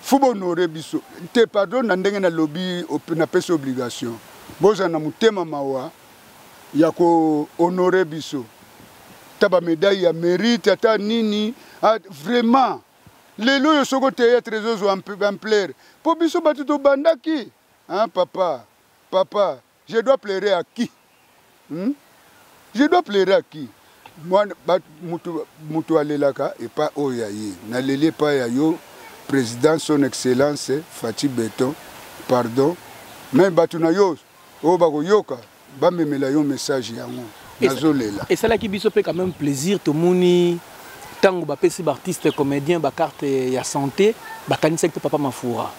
S2: faut bohonorer biso te. Pardon na ndenge nalobi, napesi obligation, bozala na motema mawa ya kohonorer biso, ta bamédaille ya mérite ata nini. Ah, vraiment lelo oyo soko théâtre ezozwa ampleur mpo biso bato tobandaki. Hein, papa, papa, je dois pleurer à qui, Je dois pleurer à qui? Mwana mutu, mutu alelaka epa oyo ya ye. Naleli epai ya yo, président Son Excellence Fatshi Béton. Pardon, mais bato na yo oyo bakoyoka, bamemela yo message yango, nazolela.
S1: Esalaki biso mpe quand même plaisir, tomoni ntango bapesi baartiste comédien bacarte ya santé, bakanisaki mpe papa Mafura.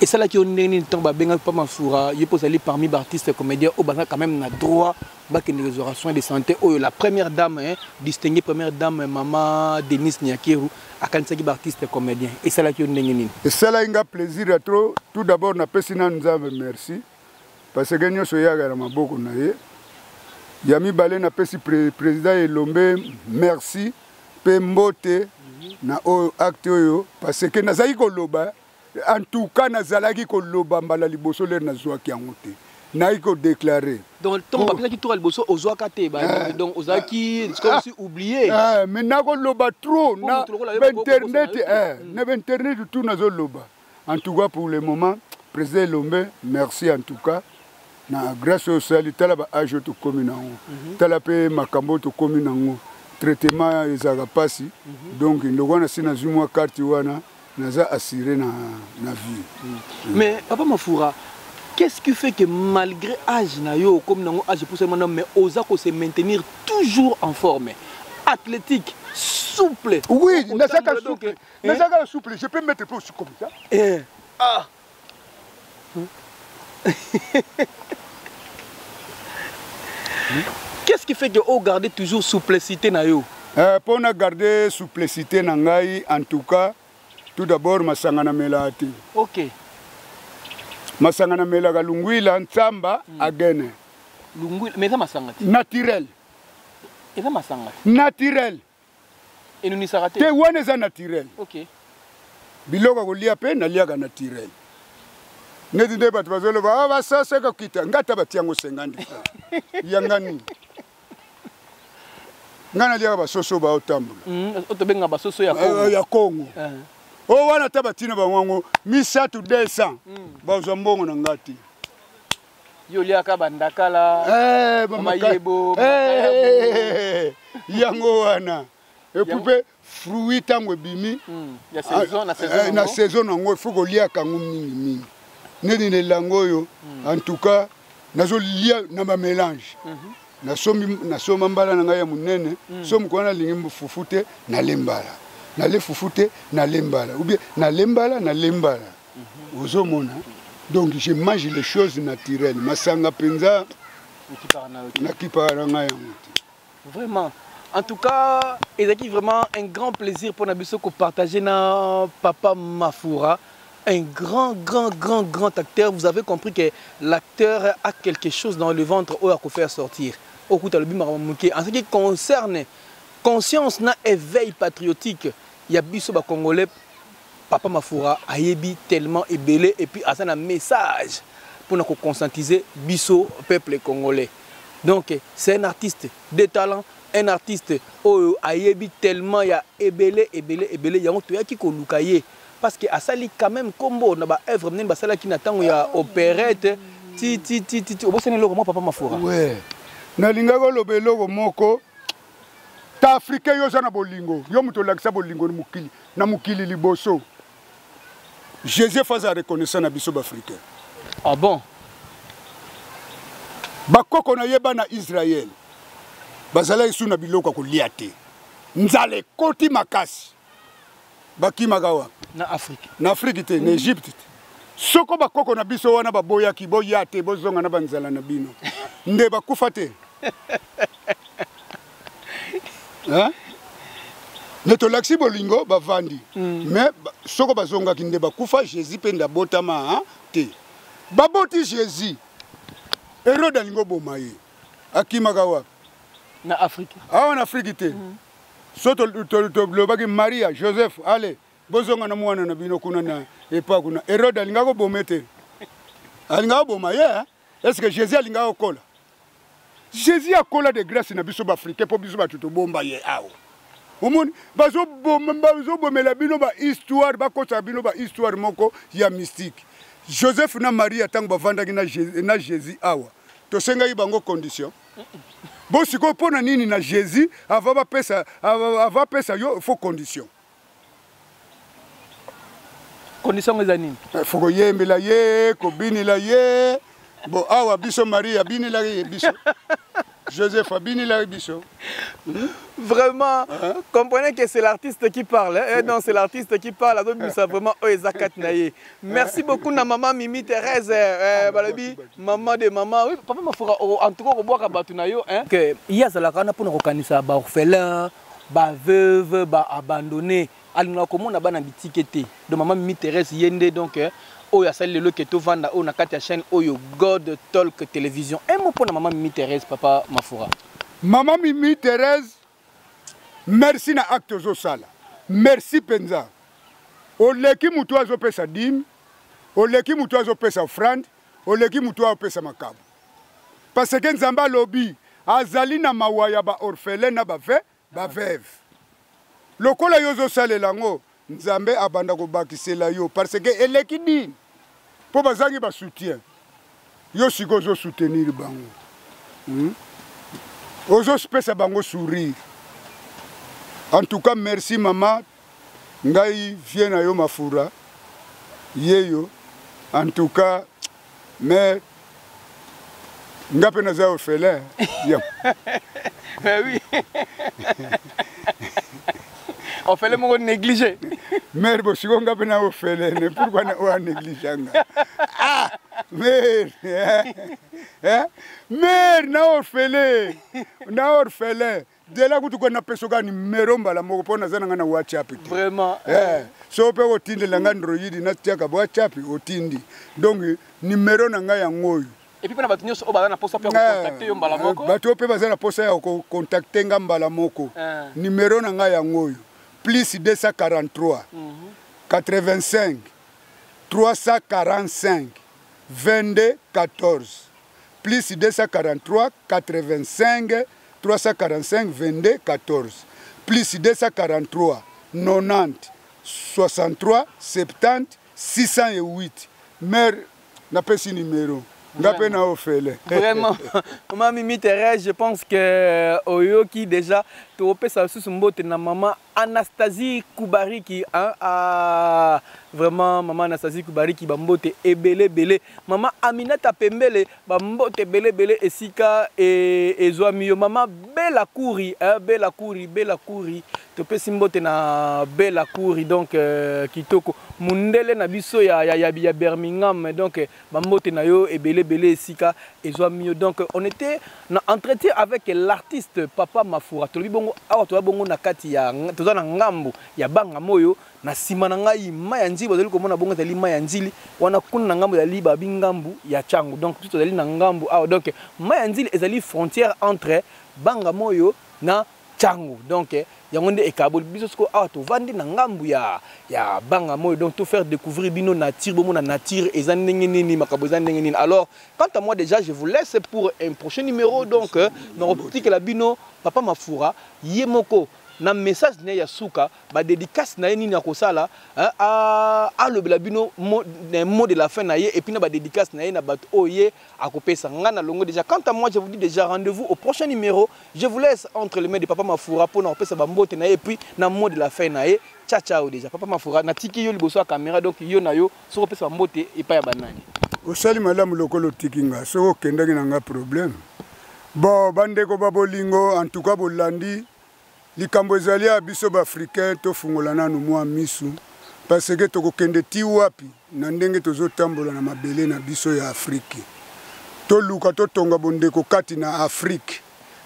S1: Esalaki yo ndenge nini ntango babengaki papa Mafura, ye mpo ozali parmi baartiste comédien oyo baza quand même na droit bakende kozwaka soin de santé oyo la première dame, hein, distinguée première dame mama Denise Nyakeru akanisaki baartiste comédien? Esalaki yo ndenge nini?
S2: Esalaki nga plaisir ya trop. Tout d'abord napesi nanu Nzambe merci, parce que nyonso eyaka na maboko na ye. Ya mibale, napesi président Elombe merci mpe mbote na oyo acte oyo, parce que nazalaki koloba, en tout cas nazalaki koloba mbala liboso lere nazwaki yango te, nayaki kodéclarer.
S1: Donc ntongo bapesaki tour ya liboso, ozwaka te, donc ozalaki comme si oublié.
S2: Mais nakoloba trop na bainternet, na bainternet tout nazoloba. En tout cas pour le moment, président Elombe, merci en tout cas na grâce oyo osali. Tala baage oyo tokómi nango, tala mpe makambo oyo tokómi nango, traitement ezalaka mpasi. Donc ndoko wana si nazwi mwa carte wana, naza assuré na vie.
S1: Mais papa Mafura, qu'est-ce qui fait que malgré âge na yo comme nango, âge poussé maintenant, mais oza ko se maintenir toujours en forme, athlétique, souple?
S2: Oui, nazaka souple, nazaka souple, je peux mettre plus comme ça.
S1: Eh. Ah, qu'est-ce qui fait que o garder toujours souplicité na yo?
S2: Mpo na garder souplicité na ngai, en tout cas tout d'abord masanga namelaka te. Masanga namelaka lungwila ntsamba, agene.
S1: Lungwila, mais eza masanga te.
S2: Naturel.
S1: Eza masanga te.
S2: Naturel.
S1: Enunisaka te.
S2: Te, wana eza naturel. Biloko ya kolia mpe naliaka naturel, neti nde bato bazoloba, ah, basasa kokita nga ata batia yango 50 francs yanga nini, ngai naliaka basoso baotambola.
S1: Oyo tobenga basoso ya Kongo.
S2: Ya Kongo oyo wana, ata batina bango yango misato 200, bazwa mbongo na nga te.
S1: Yo oliaka bandakala, mayebo.
S2: Yango wana. Et puis mpe fruit ntango ebimi
S1: na
S2: saison nango, il faut koliaka yango mingimingi, neti na elango oyo. En tout cas nazolia na bamélange. Nasombi, nasomba mbala na ngai ya monene. So mokolo wana nalingi fufu te, nale mbala, nale fufu te, nale mbala, ou bien nale mbala, nale mbala. Ozomona, donc je mange les choses naturelles. Masanga mpenza nakipaka na ngai yango te.
S1: Vraiment, en tout cas, ezalaki vraiment un grand plaisir mpona biso kopartager na Papa Mafura, un grand, grand, grand, grand acteur. Vous avez compris que l'acteur a quelque chose dans le ventre oyo akofaire sortir. Okuta alobi makambo moke en ce qui concerne conscience na éveil patriotique ya biso bacongolais. Papa Mafura ayebi tellement ebele et puis aza na message mpona koconscientiser biso peuple congolais. Donc c'est un artiste de talent, un artiste oyo ayebi tellement ya ebele, ebele, ebele. Yango toyaki koluka ye parce que asali quand même kombo na ba œuvre minene basalaki na ntango ya opérette. Ti ti ti ti ti, obosani eloko moko, Papa Mafura?
S2: Ouais, nalingaki oloba eloko moko. Ta africain, yo oza na bolingo, yo moto olakisa bolingo na mokili, na mokili liboso. Jésus aza reconnaissant na biso baafricain.
S1: Ah bon?
S2: Bakoko na ye bana Israel bazalaki su na biloko ya kolia te, nzala ekoti makasi, bakimaka wapi?
S1: Na Afrique.
S2: Na Afrique te, na Egypte te. Soko bakoko na biso wana baboyaki, boya te, bozonga na banzala na bino, nde bakufa te. Hein? Nde tolakisi bolingo, bavandi. Mais soko bazongaki nde bakufa. Jésus mpe nde abotama te. Baboti Jésus, Hérode alingi oboma ye, akimaka wapi?
S1: Na Afrique.
S2: Awa na Afrique te. So tolobaki Maria, Joseph, ale bozonga na mwana na bino kuna na epa kuna. Hérode alingaki koboma te, alingaki koboma ye. Est ce que Jésus alingaki kokola? Jésus akola de grâce na biso baafricain, mpo biso bato tobomba ye awa. Omoni, bazobomela bino bahistoire, bakosaka bino bahistoire moko ya mystique. Joseph na Maria, ntango bavandaki na Jésus awa, tosengaki bango condition bo sikoyo mpo na nini na Jésus ava bapesa, ava pesa yo faut condition?
S1: Condition eza nini?
S2: Faut koyembela ye, kobinela ye. Bon, awa biso Marie abinelaki ye biso, Joseph abinelaki biso.
S1: Vraiment, hein? Comprenez que c'est l'artiste qui parle, hein? Eh non, c'est l'artiste qui parle. Azobimisa vraiment oyo eza kati na ye. Merci beaucoup na maman Mimi Thérèse, balobi maman de maman. Oui, Papa Mafura, en tout cas okobwaka bato na yo, hein? Que ye azalaka wana mpona kokanisa baorphelin, baveuve, baabandonné. Alingaka komona bana bitike te. Donc maman Mimi Thérèse, ye nde donc oyo asali lelo ke tovanda oyo na kati ya chaîne oyo God Talk Télévision. Un mot mpona maman Mimi Thérèse, Papa Mafura.
S2: Mama Mimi Thérèse, merci na acte ozosala, merci mpenza. Oleki motu azopesa dîme, oleki motu azopesa offrande, oleki motu azopesa makabo, parce que Nzambe alobi azali na mawa ya baorphelin na bave baveuve. Lokola yo ozosalela yango, Nzambe abanda kobakisela yo, parce que eleki dîme, mpo bazangi basoutien. Yo sikoyo ozosoutenir bango, Ozopesa bango sourire. En tout cas, merci mama. Ngai vie na yo Mafura yeyo. En tout cas, mais nga mpe naza orphelin.
S1: Mais oui, orphelin moko négligé.
S2: Mare, bo sikoyo nga mpe na orphelin, ne pourquoi oyo anéglige nga? Ah mare, eh? Mare, na orphelin, na orphelin dela kutu ko napesa kaka nimero mbala moko, mpo naza na ngai na WhatsApp te.
S1: Vraiment.
S2: So mpe otindela ngai Android, natiaka WhatsApp, otindi. Donc nimero na ngai yango oyo.
S1: Et puis mpona bato nyonso oyo baza na posa mpe ya kocontacte yo mbala moko?
S2: Bato oyo mpe baza na posa ya kocontacte nga mbala moko, nimero na ngai yango oyo: plus 243 85 345 22 14, plus 243 85 345 22 14, plus 243 90 63 70 608. Mare, napesi nimero nga mpe na ofele.
S1: Vraiment, mama Mimi Thérèse, je pense que oyoki déjà. Topesa lisusu mbote na mama Anastasie Kubariki, hein? Ah, vraiment mama Anastasie Kubariki, bambote ebele ebele. Mama Aminata Pembele, bambote ebele ebele esika ezwami yo. Mama Bella Kouri, hein? Bella Kouri, Bella Kouri, topesi mbote na Bella Kouri, donc kitoko mundele na biso ya Birmingham, donc bambote na yo ebele ebele esika ezwami yo. Donc on était na entretien avec l'artiste Papa Mafura. Tolobi bongo awa toza bongo na kati ya toza na ngambo ya banga moyo na nsima na ngai mai ya Nzili, bazali komona bongo ezali mai ya Nzili wana kuna na ngambo ezali babi ngambu ya Tshangu. Donc biso tozali na ngambu awa, donc mai ya Nzili ezali frontière entre banga moyo na Tshangu. Donc yango nde ekaboli biso siko awa tovandi na ngambu ya banga moyo, donc to faire découvrir bino nature, bomona nature eza ndenge nini, makambo eza ndenge nini. Alors quant à moi déjà, je vous laisse pour un prochain numéro. Donc nakotikela bino Papa Mafura ye moko na message na ye ya suka, ba dédicace na ye nini akosala, hein, alobela bino mot de la fin na ye, et puis na ba dédicace na ye na bato oyo ye akopesa. Nga na longo déjà. Quant à moi, je vous dis déjà rendez-vous au prochain numéro. Je vous laisse entre les mains de Papa Mafura pour na kopesa ba mbote na ye, et puis na mot de la fin na ye. Ciao ciao déjà. Papa Mafura natiki yo liboso ya caméra, donc yo na yo soko opesa ba mbote epai ya banani.
S2: Osali malamu lokolo otiki nga, soki okendaki na nga problème. Bon, bandeko ba bolingo, en tout cas bolandi likambo ezali ya biso ba africain, tofungola nanu mwa misu parce que tokokende ti wapi na ndenge tozotambola na mabele na biso ya Afrique. Toluka totonga bondeko kati na Afrique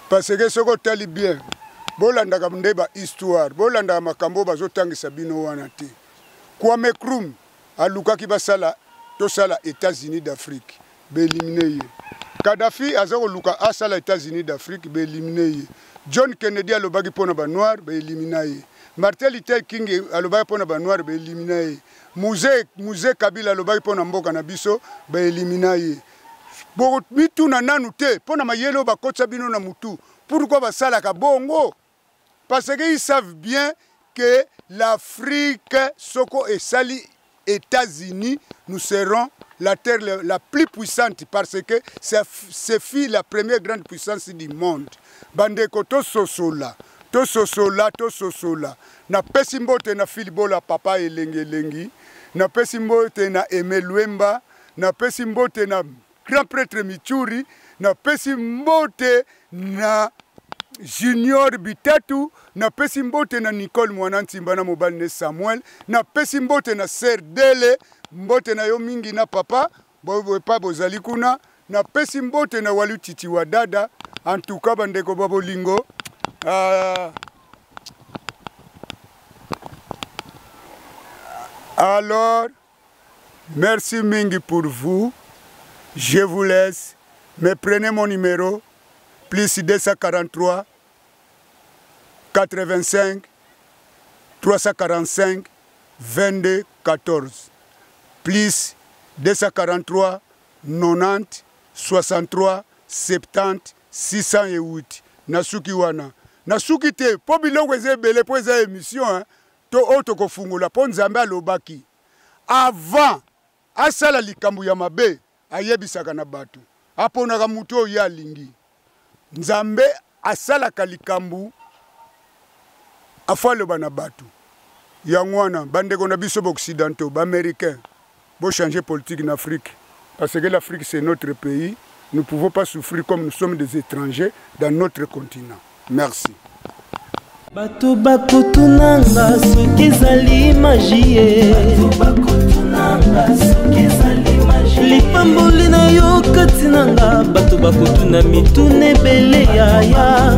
S2: parce que soki otali bien, bolandaka nde ba histoire, bolandaka makambo oyo bazotangisa bino wana te. Kwame Nkrumah alukaki basala tosala États-Unis d'Afrique, baélimine ye. Kadhafi aza koluka asala États-Unis d'Afrique, baélimine ye. John Kennedy alobaki mpona ba noir, baélimina ye. Martin Luther King alobaki mpona ba noir, baélimina ye. Mzee Kabila alobaki mpona mboka na biso, baélimina ye. Mituna nanu te mpona mayele oyo bakotisa bino na mutu. Pourquoi basalaka bongo? Parce que ils savent bien que l'Afrique, soko esali États-Unis, nous serons la terre la plus puissante parce que c'est fut la première grande puissance du monde. Bandeko tososola, tososola, tososola. Na pesi mbote na Filibola papa elengi elengi, na pesi mbote na Aimé Luemba, na pesi mbote na grand prêtre Michuri, na pesi mbote na Junior Bitatu, na pesi mbote na Nicole Mwana Ntimba na mobali ne Samuel, na pesi mbote na Sœur Dele, mbote na yo mingi na papa, boye pa bozali kuna, na pesi mbote na Walu Titi wa dada. En tout cas bandeko ba bolingo, alors merci mingi pour vous. Je vous laisse, mais prenez mon numéro plus 243 85 345 22 14 plus 243 90 63 70 608. Nasuki wana, nasuki te po biloko eza ebele, po eza émission, hein, to oyo tokofungola po Nzambe alobaki avant asala likambo ya mabe, ayebisaka na bato, aponaka motu oyo ye alingi. Nzambe asalaka likambo afo aloba na bato. Yango wana bandeko na biso ba-occidentaux, ba-américains, bochanger politique na Afrique parce que l'Afrique c'est notre pays. Nous ne pouvons pas souffrir comme nous sommes des étrangers dans notre continent. Merci.
S4: Bato bakotunanga soki ezali magie, lipamboli na yo kati na nga, bato bakotuna mituna ebele yaya.